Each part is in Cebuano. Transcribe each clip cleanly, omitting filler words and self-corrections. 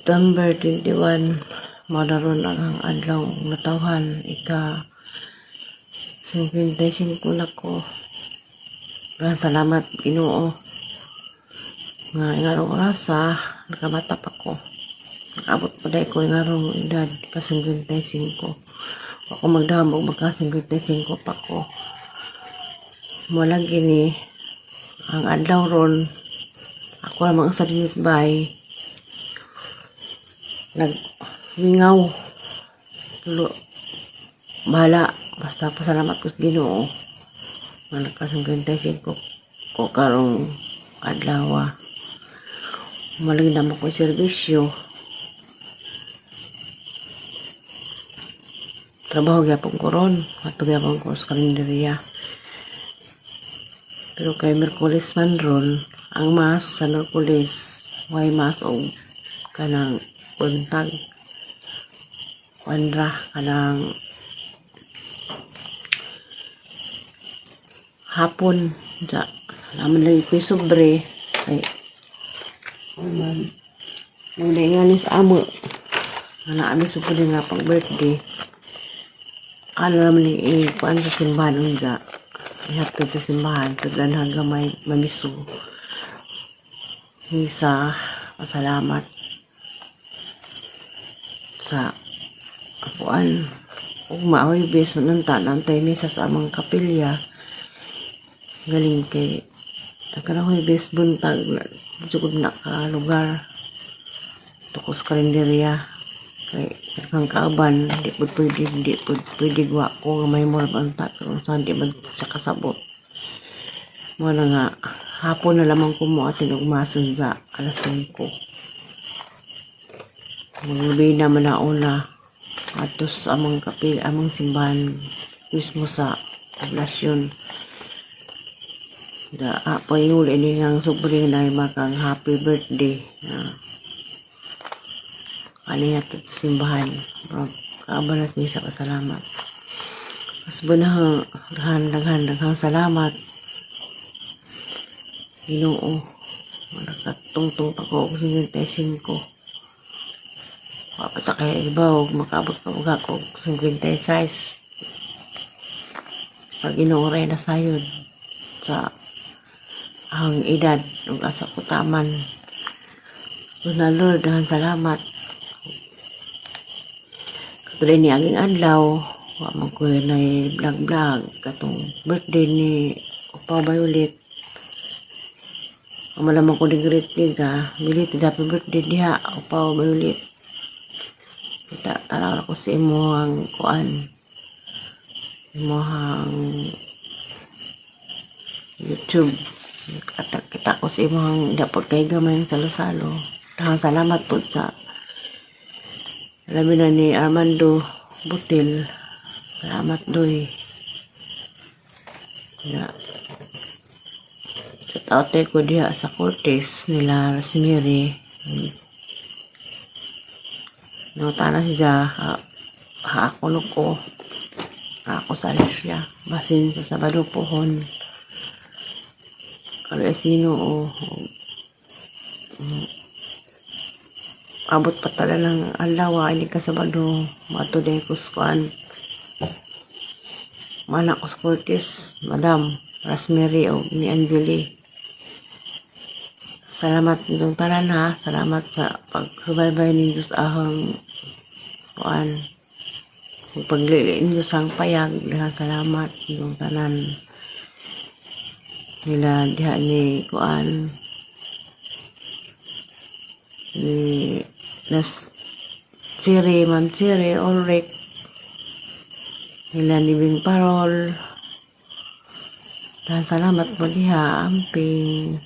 September 21, mao na ron ang adlaw natawhan, ika 55 na ko. Daghang salamat, Ginoo, nga ingarong orasa nakamata pa ko. Nakaabot pa diay ko ingarong edad, ka 55. Ako magdamo magka 55 pa ko. Mo lagi ni ang adlaw ron, ako lamang sa dinis bay nagmingaw. Tulo bahala, basta pasalamat ko sa Ginoo nga naka 55 ko karong adlaw. Malagi na mo ko serbisyo, trabaho gyapon ko ron, ato gyapon ko sa karinderya. Pero kay Miyerkules man ron ang mass, sa Miyerkules way mass og kanang buntag, kuan ra, kanang hapon ja naman lagi ko'y sobre kay man nung nga ni sa amo nga naa mi sobre nga pang birthday. Ano naman ni ikuan sa simbahan unja, ihatod sa simbahan, tuglan hanggang may mamiso misa, pasalamat sa kuan ug maoy bes manunta nantay misa sa amang kapilya. Galing kay kanang Huwebes buntag na jud na ka lugar tukos karinderya kay kang kauban di pud pwede, di pud pwede wa ko nga may mura unta, pero sa di man sa kasabot mo na nga hapon na lamang ko mo atin og mason sa alas 5. Maglubi na man na una atos amang kapil, amang simbahan mismo sa poblasyon. Da pa yun ini ang sobre na makang happy birthday na kaniya sa simbahan. Kaabalas ni sa pasalamat. Mas bunahang daghan, daghan, daghang salamat, Ginoo. Nakatungtong pa ko og 55. Wa pa ta kay iba og makaabot pa og ako og 56 sa Ginoo ray nasayod sa ang edad ug asa ko taman. So na Lord, daghang salamat. Katuloy ni aging adlaw, wa man ko nay vlog vlog katong birthday ni Opa Violet. Amo lamang ko di greet ni ka. Belated happy birthday diha, Opa Violet. Kita tanaw ko sa imong kuan. Imong YouTube. Kita, kita ko sa imong dapat kay gamay ng salo-salo. Daghang salamat po sa labi na ni Armando Butil. Salamat doy. Ya. Sa taote ko diha sa Cortez nila Rosemary. Nangutana siya, ha, ha ako no ko. Ako sa Alicia. Basin sa Sabado pohon. Kalo sino o abot pa tala ng adlaw ini ka Sabado mato day ko sa kuan. Mana ko sa Cortez, Madam Rosemary o ni Angeli. Salamat ninyong tanan ha. Salamat sa pagsubaybay ninyo sa ahong kuan. Ug paglili ninyo sa ang payag. Daghang salamat ninyong tanan. Nila diha ni kuan ni Nas Siri, Ma'am Siri, Ulrich, nila ni Bing Parol. Daghang salamat po diha, amping.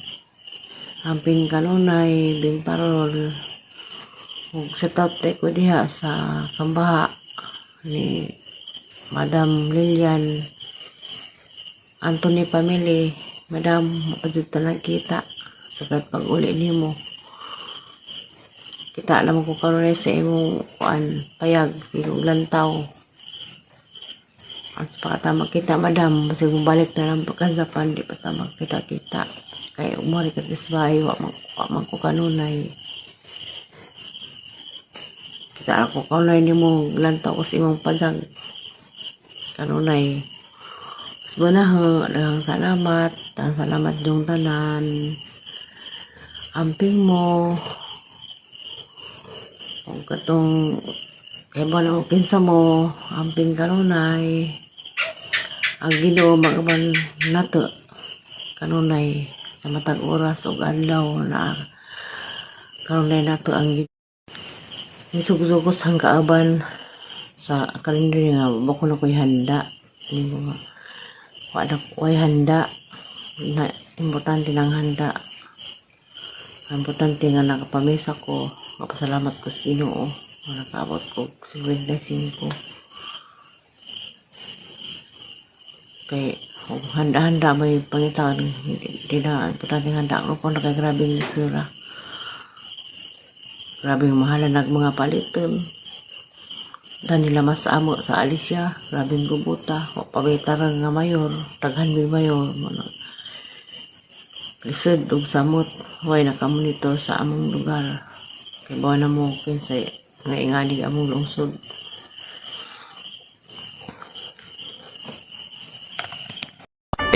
Amping kanunay, Bing Parol. Ug sa out ko diha sa Kambaha ni Madam Lilian Anthony family. Madam, mapadjud ta kita sa pag-uli nimo. Kita naman ko karon sa imong kuan payag, imong lantaw. At pa ta makita, madam, basig balik na lang pagkasapan, di pa ta makita-kita. Kay umari ka sa bahay, wa man ko kanunay. Sa ako kanunay nimo lantaw ko sa imong padag. Kanunay. Banaho, daghang salamat. Daghang salamat yung tanan. Amping mo. Kung katong kay ba na kinsa mo, amping kanunay. Ang Ginoo magaban nato kanunay sa matag oras ug adlaw na kanunay nato ang Gisugso sa kaaban sa kalender nga bako na ko'y handa ni mga wala ko'y handa na importante ng handa. Importante nga nakapamisa ko, kapasalamat ko sa Ginoo nga nakaabot ko 55 kay kung handa-handa may pangitan, hindi na importante handa ko kung kay grabeng lisura, grabeng mahala nag mga paliton dan nila mas amo sa Alicia, grabeng gubuta o pamitarang nga mayor, taghan may mayor mo na lisod og samot, way nakamonitor sa among lugar kay bawa na mo kinsay nga inganig among lungsod.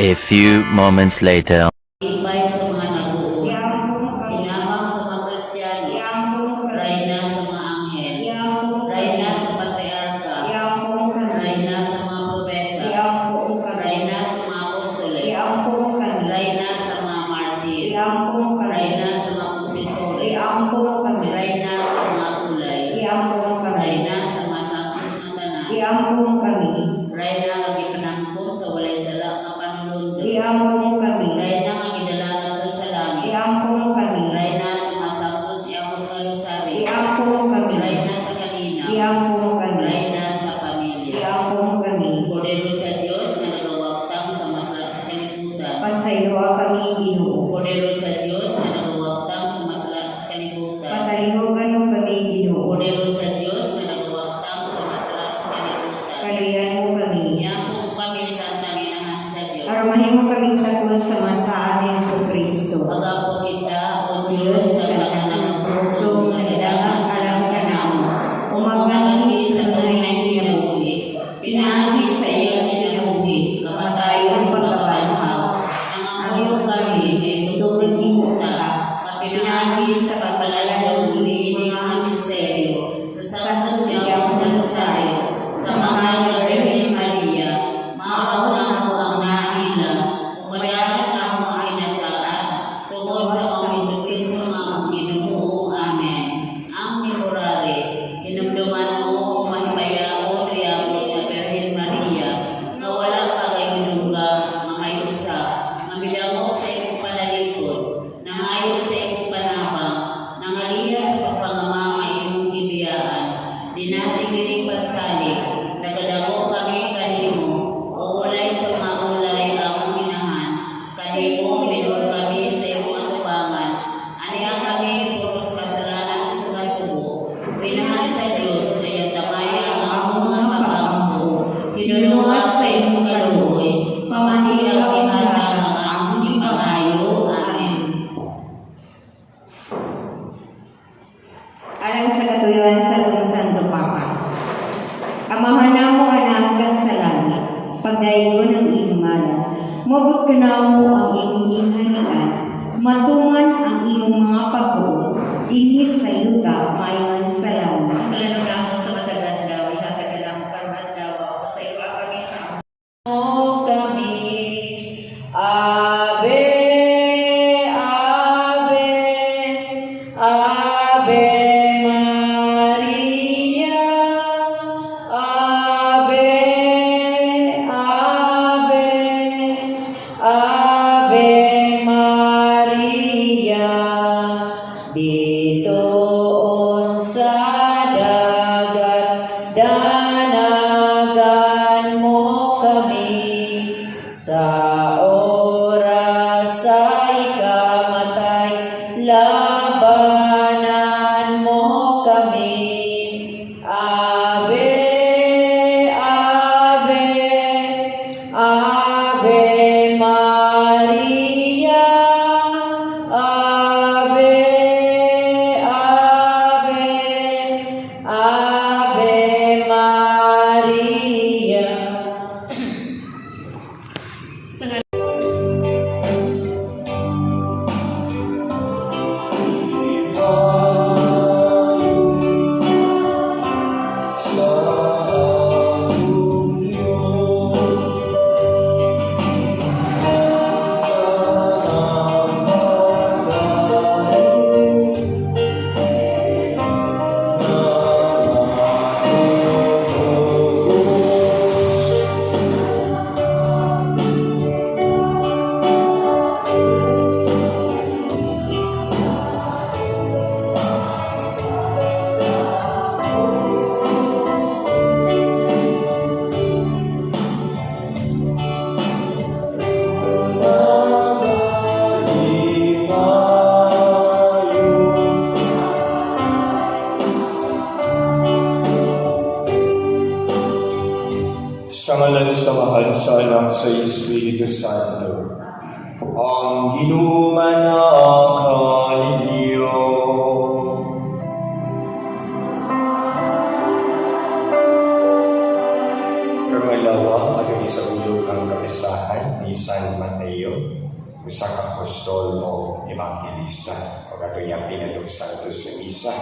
A few moments later. Lipay sa mga naguon, hinamang sa mga Kristiyanos, rayna sa mga anghel, rayna sa patriarka, rayna sa mga propeta, rayna sa mga apostoles, rayna sa mga martir, rayna sa mga confessores, rayna sa mga kulay, rayna sa mga santos nga tanan, rayna nga gipanangko sa walay sala nga panulundo, rayna nga gidala ngadto sa langit, rayna sa mga santos yahon nga rosaryo, rayna sa kanina, rayna sa pamilya. Kordero sa Dios nga nagawagtang sa masala sa kalibutan. Pasayloa kami, Ginoo. Kordero sa Dios nga nagawagtang sa masala sa kalibutan. Patalihogan mo kami, Ginoo. Kordero sa Dios nga nagawagtang sa masala sa kalibutan. Kaluyan mo kami. Iyapong kami sa tanginahan sa Dios. Armahin mo kaming takos sa masaan ni Hesus Kristo. Magapo kita, O Dios, sa kanang pruto nga nagdagang alam ka namo. Umaganti sa tunay kinabuhi, pinaagi sa iyang kinabuhi, kamatayon pagkabanhaw. Nangangayo kami kay tutugin mo ta, mapinaagi sa pagpalalago ni mga misteryo, sa Santos Giyang ng Rosario, sa mahal na Virgin Maria, maawat na mo ang naila, umadalat na mo ang inasaan, tungod sa mga Hesus Kristo nga among Ginoo. Amen. Ang memorare, hinumduman mo, mahimayaon, riyabot nga Birhen Maria, nga wala pa kay hinungga, mga usa, nga midamo sa imong panalikod, nangayo sa imong panabang, nangaliya sa pagpangama nga imong gibiyaan, dinasig kining pagsalig, nagadago kami kanimo, o ulay sa mga ulay among inahan, kanimo minor kami sa imong atubangan, aniya kami puros kasalanan sa kasubo, pinahan sa Dios kaya tamaya ang among mga pag-ampo, hinulungan sa imong kaluoy, pamaniya ang ihatag ang among gipangayo. Amen. Alang sa katuyuan sa atong Santo Papa. Amahan namo anak ka sa langit, pagdayon ang imong ngalan. Moabot ka namo ang imong gingharian, matuman ang imong mga pagbuot, dinhi sa yuta maayon sa langit. Kalano namo sa matag adlaw, ihatag ka namo karong adlaw, pasayloa kami sa among kami. Ave, Ave, Ave Maria. Ave, Ave, Ave Maria. Bituon Sa ngalan sa Amahan, sa Anak, sa Espiritu Santo. Ang Ginoo manaa kaninyo. Karong adlaw, atong isaulog ang kapistahan ni San Mateo, usa ka apostol o ebanghelista. O atong iyang pinatong Santos nga Misa,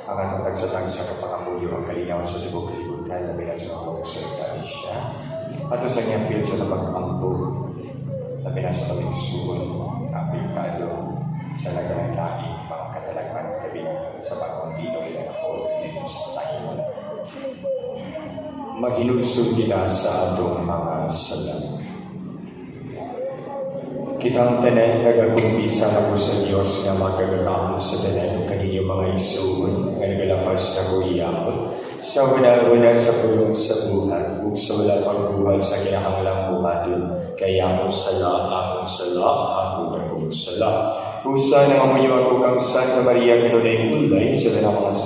ang atong tagsa-tagsa ka pangamuyo ang kalinaw sa tibok kalibutan, labi na sa mga lungsod sa Asia. Ato sa iyang pil sa pag-ampo, labi na sa kamigsuon, apektado sa nagalain mga katalagman gabi sa bagong ilog na ako dito sa Taiwan. Maghinulsol kita sa atong mga sala. Kitang tanan nagakumpisa nako sa Dios nga makagagahom sa tanan ug kaninyo, mga igsuon, nga nagalapas na ko iyapon sa una-una sa pulong sa buhat ug sa wala pagbuhat sa kinahanglang buhaton, kay among sala, among sala, among dakong sala. Busa nangamuyo ako kang Santa Maria, kanunay ulay sa tanang mga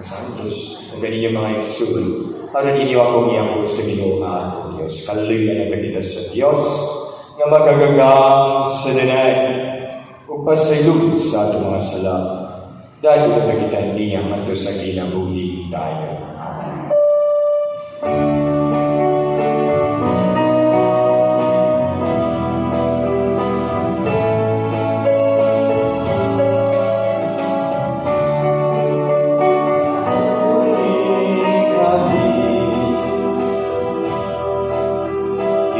santos, ug kaninyo, mga igsuon, aron inyo akong iampo sa Ginoo nga atong Dios. Kaluyan na kita sa Dios nga makagagahom sa tanan ug pasaylo sa atong mga sala. Dahil na kita niya ngadto sa kinabuhi tayo. Amen.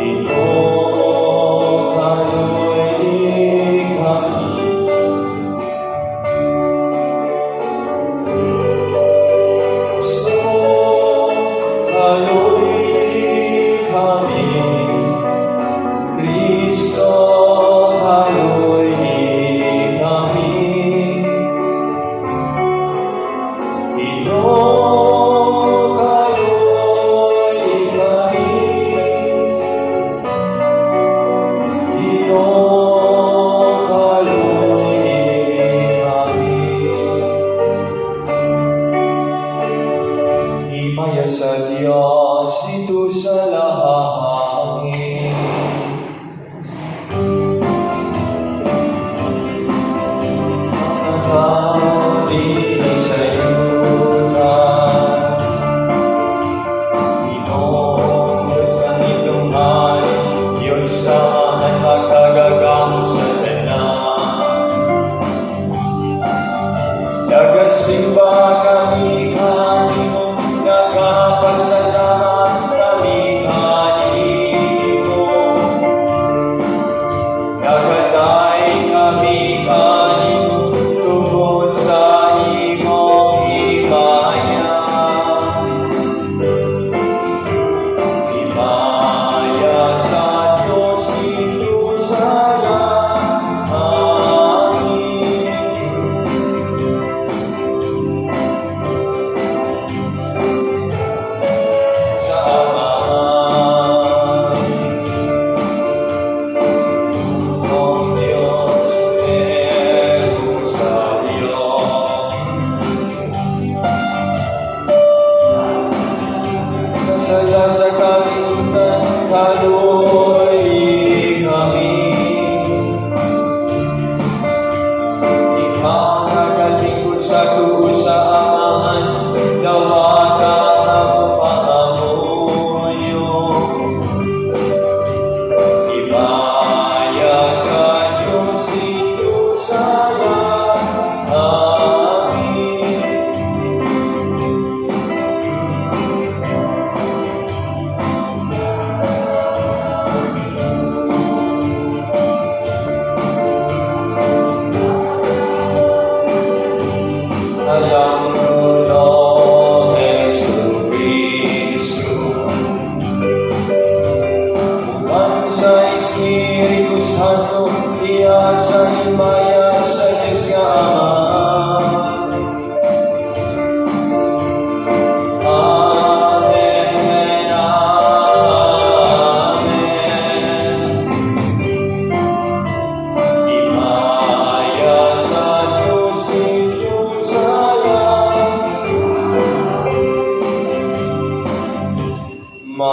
Ginoo, kaluoy kami. Kristo, kaluoy kami. Kristo, kaluoy kami. Ginoo, kaluoy kami. Ginoo, kaluoy kami. Himaya sa Diyos dito sa langit. Mga tao dinhi sa yuta, Ginoong Diyos ang inyong hari, Diyos Amahan makagagahom sa tanan. Nagasimba kami kanimo, nagapasalamat kami kanimo.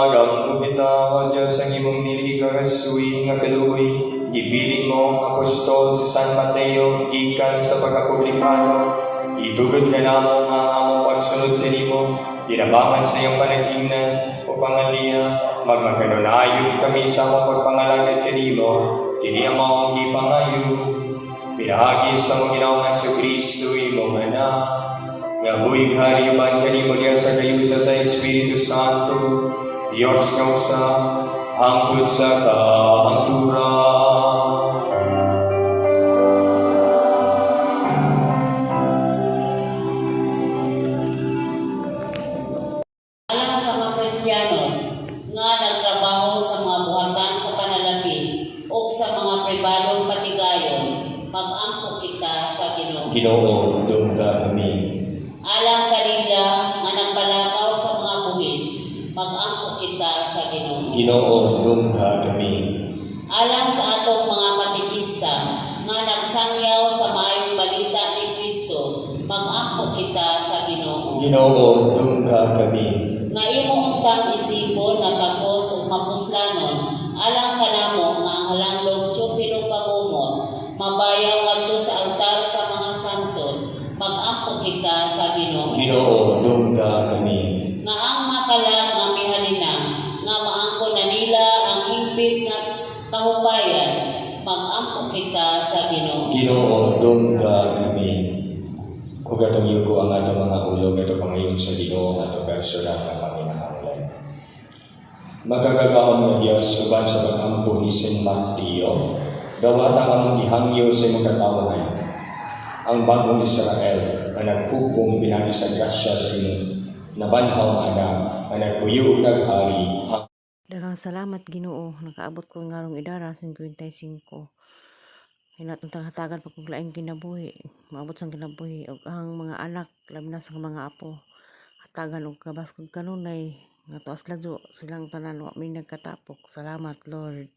Magampo kita, O Diyos, ang imong dili kakasuy nga kaluoy. Gibilin mo ang apostol si San Mateo gikan sa pagkapublikano. Itugot kanamo nga ang among pagsunod kanimo, tinabangan sa iyong panag-ingnan o panganiya, magmakanunayon kami sa among pagpangalagad kanimo, kini ang among gipangayo. Pinaagi sa among Ginoong Kristo, imong anak, nga buhi hari uban kanimo diha sa kayusa sa Espiritu Santo, Dios nga usa, hangtod sa kahangturan. Alang sa mga Kristiyanos nga nagtrabaho sa mga buhatan sa panalabi o sa mga pribadong patigayon, mag-ampo kita sa Ginoo. Ginoo, dungga kami. Alang kanila nga nagpalakaw sa mga buhis, mag-ampo kita sa Ginoo. Ginoo, dungga kami. Alang sa atong mga katekista nga nagsangyaw sa maayong balita ni Kristo, mag-ampo kita sa Ginoo. Ginoo, dungga kami. Nga imo untang isipon nga takos ug mapuslanon alang kanamo nga ang halanglong Teofilo Kamumot mabayaw ngadto sa altar sa mga santos, mag-ampo kita sa Ginoo. Ginoo, dungga kami. Nga ang makalag nga mihalina nga maangko na nila ang hingpit nga kahupayan, mag-ampo kita sa Ginoo. Ginoo, dungga kami. Ug atong yuko ang atong mga ulo atong pangayon sa Ginoo ang atong personal nga panginahanglan. Makagagahom nga Dios, uban sa pag-ampo ni San Mateo, dawata ang among gihangyo sa imong katawhan, ang bagong Israel nga nagpugpong pinaagi sa grasya sa imong nabanhaw nga anak nga nagpuyo ug naghari. Daghang salamat, Ginoo, nakaabot ko ngarong edad 55. Hinatong hatagan pa kog laing kinabuhi, maabot sang kinabuhi ug ang mga anak, labi na sa mga apo. Hatagan og kabaskog kanunay nga tuas ladyo silang tanan, wa mi nagkatapok. Salamat, Lord.